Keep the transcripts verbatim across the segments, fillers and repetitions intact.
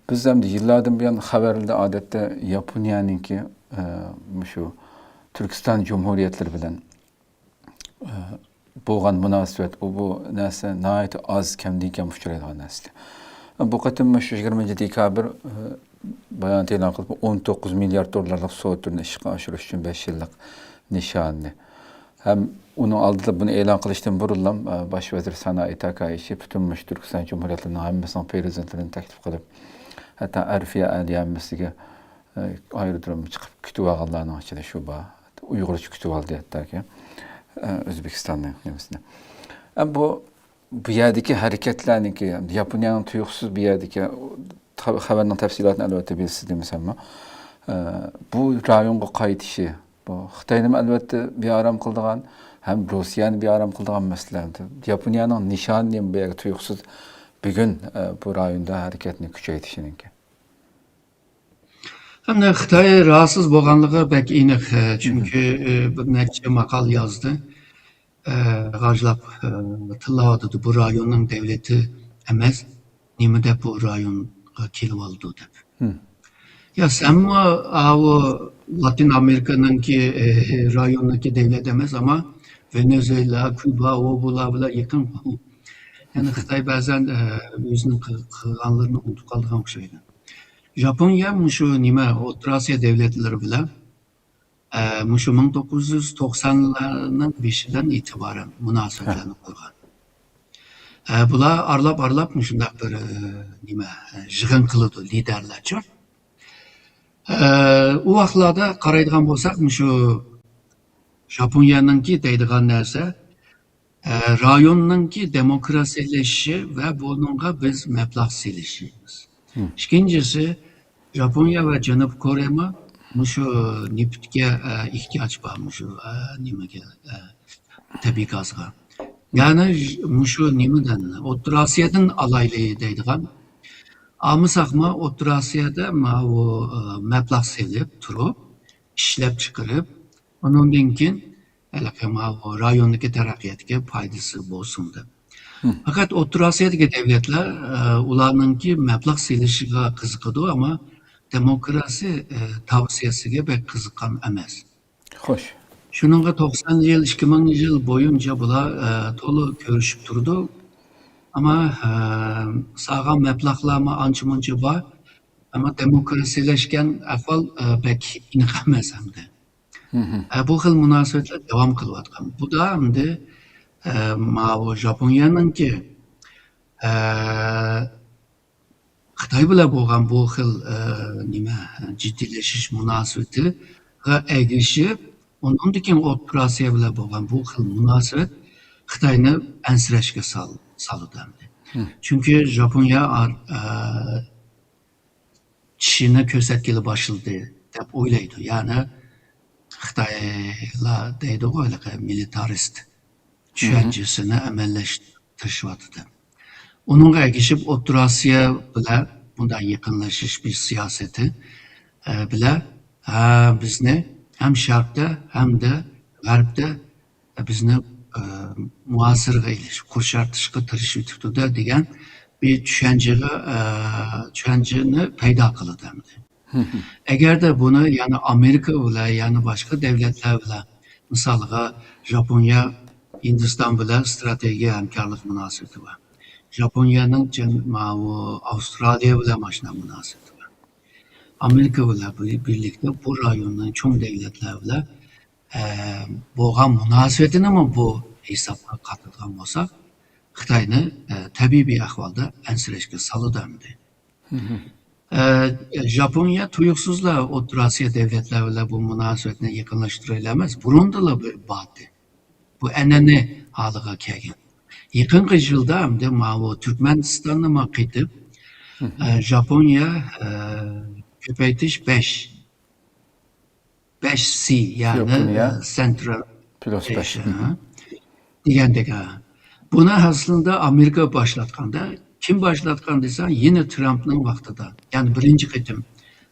بىز ئەمدى يىللاردىن بۇيان خەۋەرلەردە ئادەتتە ياپونىيەنىڭكى، ئە، مۇشۇ تۈركىستان جۇمھۇرىيەتلىرى بىلەن، ئە، بولغان مۇناسىۋەت، ئۇ، بۇ نەرسە ناھايىتى ئاز، كەمدىن كەم ئۇچرايدىغان نەرسە. بۇ قېتىم مۇشۇ يىگىرمىنچى دېكابىر، ئە، بايانات ئېلان قىلىپ، ئون توققۇز مىليارد دوللارلىق سودا تۈرىنى ئىشقا ئاشۇرۇش ئۈچۈن بەش يىللىق نىشاننى ھەم ئۇنىڭ ئالدىدا بۇنى ئېلان قىلىشتىن بۇرۇنلا، ئە، باش ۋەزىر سانائى تاكايىچى پۈتۈن مۇشۇ تۈركىستان جۇمھۇرىيەتلىرىنىڭ ھەممىسىنىڭ پرېزىدېنتلىرىنى تەكلىپ قىلىپ، ھەتتا ئەرفىيە ئەلىيە ھەممىسىگە، ئە، ئايرودرومغا چىقىپ كۈتۈۋالغانلارنىڭ ئىچىدە شۇ بار. ئۇيغۇرچە كۈتۈۋالدى ھەتتاكى، ئە، ئۆزبېكىستاننىڭ نېمىسىنى. ئە، بۇ، بۇ يەردىكى ھەرىكەتلەرنىڭكى، ياپونىيەنىڭ تۇيۇقسىز بۇ يەردىكى، تا-، خەۋەرنىڭ تەپسىلاتىنى ئەلۋەتتە بىلىسىز دېمىسەممۇ، ئە، بۇ رايونغا قايتىشى، بۇ خىتاينىمۇ ئەلۋەتتە بىئارام قىلىدىغان، ھەم روسىيەنى بىئارام قىلىدىغان مەسىلە. ياپونىيەنىڭ نىشانى نېمە بۇ يەرگە تۇيۇقسىز بۈگۈن، ئە، بۇ رايوندا ھەرىكەتنى كۈچەيتىشىنىڭكى؟ ئەمدى خىتاي رازىسىز بولغانلىقى بەك ئېنىق، ئە، چۈنكى، ئە، بىر نەچچە ماقالە يازدى. ئە، غاجلاپ، ئە، تىللاۋاتىدۇ، بۇ رايوننىڭ دەۋلىتى ئەمەس، نېمە دەپ بۇ رايونغا كېلىۋالىدۇ دەپ. يا سەنمۇ ئاۋۇ لاتىن ئامېرىكىنىڭكى، ئە، رايونىدىكى دەۋلەت ئەمەس، ئەمما ۋېنېزۇېلا، كۇبا، ئۇ بۇلار بىلەن يېقىن. يەنى خىتاي بەزەن، ئە، ئۆزىنىڭ قىل-، قىلغانلىرىنى ئۇنتۇپ قالىدىغان ئوخشايدۇ. ژاپونىيە مۇشۇ نېمە، ئوتتۇرا ئاسىيا دەۋلەتلىرى بىلەن، ئە، مۇشۇ مىڭ توققۇز يۈز توقسانلارنىڭ بېشىدىن ئېتىبارەن مۇناسىۋەتلەرنى قۇرغان. ئە، بۇلار ئارىلاپ-ئارىلاپ مۇشۇنداق بىر، ئە، نېمە، ئە، يىغىن قىلىدۇ، لىدەرلەرچۇ. ئە، ئۇ ۋاقىتلاردا قارايدىغان بولساق، مۇشۇ ژاپونىيەنىڭكى دەيدىغان نەرسە، ئە، رايوننىڭكى دېموكراتىيەلىشىشى ۋە بۇنىڭغا بىز مەبلەغ سېلىشىمىز. ئىككىنچىسى، ژاپونىيە ۋە جەنۇبىي كورېيەمۇ مۇشۇ نېفىتكە، ئە، ئېھتىياج بار، مۇشۇ، ئە، نېمىگە، ئە، تەبىئىي گازغا. يەنى ژ-، مۇشۇ نېمىدىن، ئوتتۇرا ئاسىيادىن ئالايلى دەيدىغان. ئالمىساقمۇ ئوتتۇرا ئاسىيادا ماۋۇ، ئە، مەبلەغ سېلىپ تۇرۇپ، ئىشلەپ چىقىرىپ، ئۇنىڭدىن كېيىن ھېلىقى ماۋۇ رايوندىكى تەرەققىياتقا پايدىسى بولسۇن دەپ. پەقەت ئوتتۇرا ئاسىيادىكى دەۋلەتلەر، ئە، ئۇلارنىڭكى مەبلەغ سېلىشىغا قىزىقىدۇ، ئەمما دېموكراسىيە، ئە، تاۋسىيەسىگە بەك قىزىققان ئەمەس. خوش. شۇنىڭغا توقسان يىل، ئىككى مىڭ يىل بويىچە بۇلار، ئە، تولا كۆرۈشۈپ تۇرىدۇ. ئەمما، ئە، سالغان مەبلەغلەرمۇ ئانچە-مۇنچە بار. ئەمما دېموكراتىيەلەشكەن ئەھۋال، ئە، بەك ئېنىق ئەمەس ئەمدى. ئە، بۇ خىل مۇناسىۋەتلەر داۋام قىلىۋاتقان. بۇ دا ئەمدى، ئە، ماۋۇ ژاپونىيەنىڭكى، ئە، خىتاي بىلەن بولغان بۇ خىل، ئە، نېمە، جىددىيلىشىش مۇناسىۋىتىگە ئەگىشىپ، ئۇنىڭدىن كېيىن ئوتتۇرا ئاسىيا بىلەن بولغان بۇ خىل مۇناسىۋەت خىتاينى ئەنسىرەشكە سال-، سالىدۇ ئەمدى. چۈنكى ژاپونىيە ئار-، ئە، چىشىنى كۆرسەتكىلى باشلىدى دەپ ئويلايدۇ. يەنى خىتايلار دەيدىغۇ، ھېلىقى مىلىتارىست چۈشەنچىسىنى ئەمەللەشتۈرۈشكە تىرىشىۋاتىدۇ. ئۇنىڭغا ئەگىشىپ ئوتتۇرا ئاسىيا بىلەن بۇنداق يېقىنلىشىش بىر سىياسىتى، ئە، بىلەن، ئە، بىزنى ھەم شەرقتە، ھەمدە غەربتە بىزنى، ئە، مۇھاسىرىگە ئېلىش، قورشاۋاتىشقا تىرىشىۋېتىپتۇ-دە دېگەن بىر چۈشەنچىگە، ئە، چۈشەنچىنى پەيدا قىلىدۇ ئەمدى. ئەگەردە بۇنى يەنە ئامېرىكا بىلەن، يەنە باشقا دەۋلەتلەر بىلەن، مىسالغا، ژاپونىيە ھىندىستان بىلەن ئىستراتېگىيە ھەمكارلىق مۇناسىۋىتى بار. ژاپونىيەنىڭ جەن-، ماۋۇ ئاۋسترالىيە بىلەن ماشۇنداق مۇناسىۋىتى بار. ئامېرىكا بىلەن بىر-، بىرلىكتە بۇ رايوننىڭ چوڭ دەۋلەتلەر بىلەن ئە، بولغان مۇناسىۋىتىنىمۇ بۇ ھېسابقا قاتىدىغان بولساق، خىتاينى، ئە، تەبىئىي بىر ئەھۋالدا ئەنسىرەشكە سالىدۇ ئەمدى. ئە، ژاپونىيە تۇيۇقسىزلا ئوتتۇرا ئاسىيا دەۋلەتلەر بىلەن بۇ مۇناسىۋەتنى يېقىنلاشتۇرۇۋېلەلمەس، بۇرۇندىنلا بۇ بار ئىدى. بۇ ئەنئەنە ھالىغا كەلگەن. يېقىنقى يىلدا ئەمدى ماۋۇ تۈركمەنىستاننىمۇ قېتىپ، ئە، ژاپونىيە، ئە، كۆپەيتىش بەش، بەش سى، يەنى، ياپونىيە ئە، سەنترال پلۇس بەش. ئېشىيا، ھە. دېگەندەك، ھە. بۇنى ئەسلىدە ئامېرىكا باشلاتقاندا، كىم باشلاتقان دېسە، يەنە ترامپنىڭ ۋاقتىدا، يەنى بىرىنچى قېتىم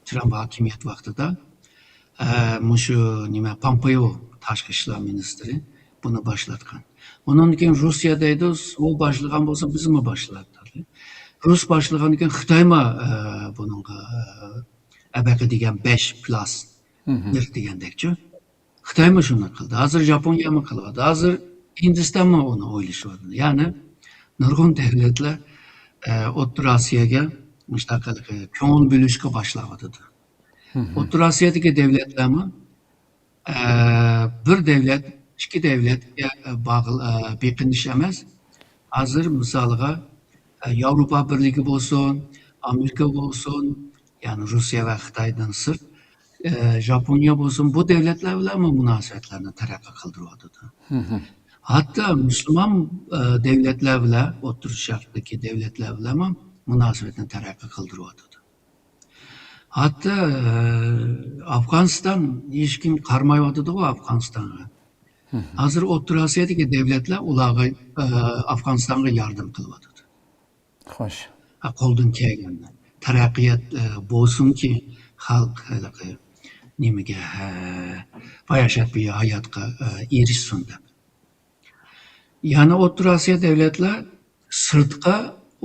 ترامپ ھاكىمىيەت ۋاقتىدا، ئە، مۇشۇ نېمە، پومپېئو تاشقى ئىشلار مىنىستىرى بۇنى باشلاتقان. ئۇنىڭدىن كېيىن روسىيە دەيدۇ، ئۇ باشلىغان بولسا بىزمۇ باشلايلى. رۇس باشلىغاندىن كېيىن خىتايمۇ، ئە، بۇنىڭغا، ئە، ئەبەقە دېگەن بەش پلاس بىر دېگەندەكچۇ. خىتايمۇ شۇنداق قىلدى. ھازىر ژاپونىيەمۇ قىلىۋاتىدۇ. ھازىر ھىندىستانمۇ ئۇنى ئويلىشىۋاتىدۇ. يەنى نۇرغۇن دۆلەتلەر، ئە، ئوتتۇرا ئاسىياگە مۇشۇنداق كۆڭۈل بۆلۈشكە باشلاۋاتىدۇ. ئوتتۇرا ئاسىيادىكى دۆلەتلەرمۇ، ئە، بىر دۆلەت، ئىككى دۆلەتكە باغل-، ئە، بېقىنىش ئەمەس. ھازىر مىسالىغا، ئە، ياۋروپا بىرلىكى بولسۇن، ئامېرىكا بولسۇن، يەنى روسىيە ۋە خىتايدىن سىرت، ئە، ژاپونىيە بولسۇن، بۇ دۆلەتلەر بىلەنمۇ مۇناسىۋەتلەرنى تەرەققىي قىلدۇرۇۋاتىدۇ. ھەتتا مۇسۇلمان، ئە، دۆلەتلەر بىلەن، ئوتتۇرا شەرقتىكى دۆلەتلەر بىلەنمۇ مۇناسىۋەتنى تەرەققىي قىلدۇرۇۋاتىدۇ. ھەتتا، ئە، ئافغانىستان ھېچكىم قارىمايۋاتىدىغۇ ئافغانىستانغا. ھازىر ئوتتۇرا ئاسىيادىكى دۆلەتلەر ئۇلارغا، ئە، ئافغانىستانغا ياردەم قىلىۋاتىدۇ. خوش. ھە، قولدىن كەلگەندە. تەرەققىيات، ئە، بولسۇنكى، خەلق ھېلىقى نېمىگە، ھە، باياشات بىر ھاياتقا، ئە، ئېرىشسۇن دەپ. يەنى ئوتتۇرا ئاسىيا دۆلەتلەر سىرتقا،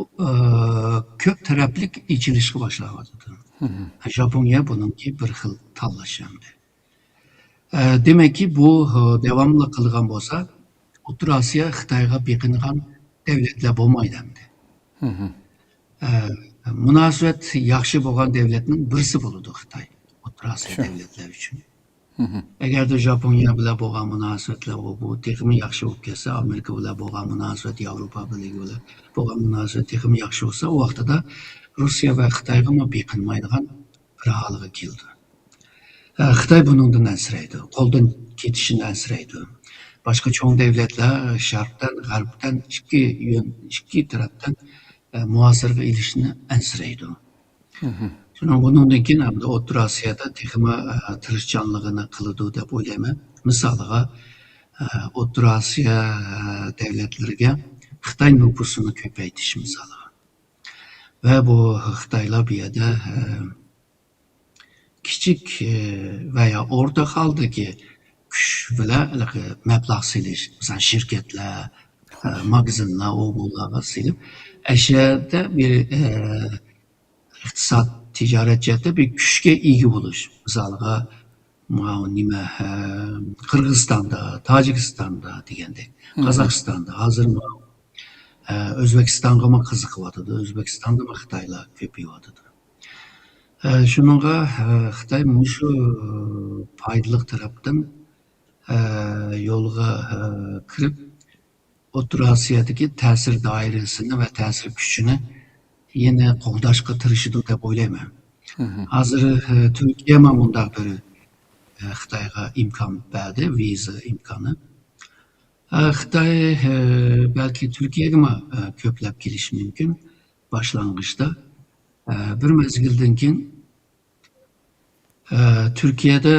ئە، كۆپ تەرەپلىك ئېچىلىشقا باشلاۋاتىدۇ. ھە، ژاپونىيە بۇنىڭكى بىر خىل تاللاش ئەمدى. ئە، دېمەككى، بۇ، ئە، داۋاملىق قىلغان بولسا، ئوتتۇرا ئاسىيا خىتايغا بېقىنغان دۆلەتلەر بولمايدۇ ئەمدى. ئە، مۇناسىۋەت ياخشى بولغان دۆلەتنىڭ بىرسى بولىدۇ خىتاي، ئوتتۇرا ئاسىيا دۆلەتلەر ئۈچۈن. ئەگەردە ژاپونىيە بىلەن بولغان مۇناسىۋەتلەر بۇ، بۇ تېخىمۇ ياخشى بولۇپ كەتسە، ئامېرىكا بىلەن بولغان مۇناسىۋەت، ياۋروپا بىرلىكى بىلەن بولغان مۇناسىۋەت تېخىمۇ ياخشى بولسا، ئۇ ۋاقتىدا روسىيە ۋە خىتايغىمۇ بېقىنمايدىغان بىر ھالغا كېلىدۇ. ئە، خىتاي بۇنىڭدىن ئەنسىرەيدۇ، قولدىن كېتىشىنى ئەنسىرەيدۇ. باشقا چوڭ دۆلەتلەر شەرقتىن، غەربتىن ئىككى يۆن-، ئىككى تەرەپتىن، ئە، مۇھاسىرىگە ئېلىشنى ئەنسىرەيدۇ. شۇنىڭ، بۇنىڭدىن كېيىن ئەمدى ئوتتۇرا ئاسىيادا تېخىمۇ، ئە، تىرىشچانلىقىنى قىلىدۇ دەپ ئويلايمەن. مىسالىغا، ئە، ئوتتۇرا ئاسىيا، ئە، دۆلەتلىرىگە خىتاي نوپۇسىنى كۆپەيتىش مىسالىغا. ۋە بۇ خىتايلار بۇ يەردە، ئە، كىچىك، ئە، ۋە يا ئورتا ھالدىكى كۈچ بىلەن ھېلىقى مەبلەغ سېلىش، مىسالەن، شىركەتلەر، ئە، ماگىزىنلار، ئۇ بۇلارغا سېلىپ، ئەشەدە بىر، ئە، ئىقتىساد، تىجارەت جەھەتتە بىر كۈچكە ئىگە بولۇش. مىسالغا، ماۋۇ نېمە، ھە، قىرغىزىستاندا، تاجىكىستاندا دېگەندەك، قازاقىستاندا ھازىر ماۋۇ، ھە، ئۆزبېكىستانغىمۇ قىزىقىۋاتىدۇ، ئۆزبېكىستاندىمۇ خىتايلار كۆپىيىۋاتىدۇ. ھە، شۇنىڭغا، ھە، خىتاي مۇشۇ پايدىلىق تەرەپتىن، ھە، يولغا، ھە، كىرىپ، ئوتتۇرا ئاسىيادىكى تەسىر دائىرىسىنى ۋە تەسىر كۈچىنى يەنە قوغداشقا تىرىشىدۇ دەپ ئويلايمەن. ھازىر، ئە، تۈركىيەمۇ مۇنداق بىر، ئە، خىتايغا ئىمكان بەردى، ۋىزا ئىمكانى. ئە، خىتاي، ئە، بەلكى تۈركىيەگىمۇ، ئە، كۆپلەپ كېلىشى مۇمكىن باشلانغۇچتا. ئە، بىر مەزگىلدىن كېيىن، ئە، تۈركىيەدە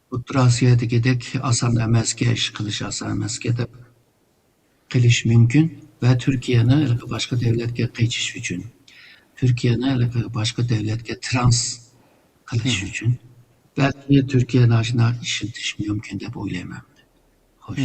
ئوتتۇرا ئاسىيادىكىدەك ئاسان ئەمەسكەن، ئىش قىلىش ئاسان ئەمەسكەن دەپ قېلىش مۇمكىن ۋە تۈركىيەنى ھېلىقى باشقا دۆلەتكە قېچىش ئۈچۈن، تۈركىيەنى ھېلىقى باشقا دۆلەتكە ترانس قىلىش ئۈچۈن بەلكى تۈركىيەنى ئاشۇنداق ئىشلىتىش مۇمكىن دەپ ئويلايمەن. خوش.